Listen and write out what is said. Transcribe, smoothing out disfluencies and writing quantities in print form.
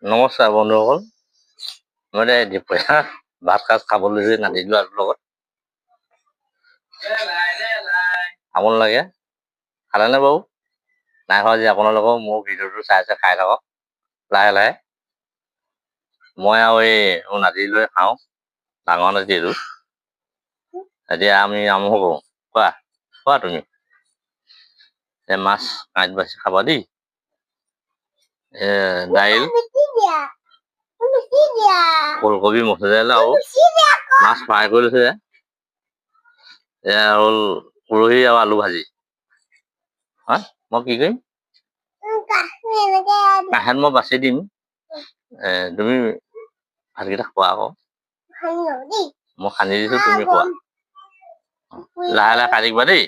নমস্কাৰ বন্ধুসকল, মই এতিয়া দুপৰীয়া ভাত সাজ খাব লৈছো নাতি ল'ৰাটোৰ লগত। আমনি লাগে। খালেনে বাৰু? নাই খোৱা যে আপোনালোকেও মোৰ ভিডিঅ'টো চাই চাই খাই থাকক লাহে লাহে। মই আৰু এই মোৰ নাতি লৈ খাওঁ, ডাঙৰ নাতি এইটো। এতিয়া আমি আৰম্ভ কৰোঁ। খোৱা খোৱা তুমি। এই মাছ কাঁইট বাছি খাবা দেই। এ দাইল, ফুলকবি, মচুৰ দাইল আৰু মাছ ফ্ৰাই কৰি লৈছে। এয়া হ'ল উৰহি আৰু আলু ভাজি। হা, মই কি কৰিম? কাঁহত মই বাছি দিম। তুমি ভাতকেইটা খোৱা আকৌ। মই সানি দিছো, তুমি খোৱা। লাহে লাহে খাই থাকিবা দেই।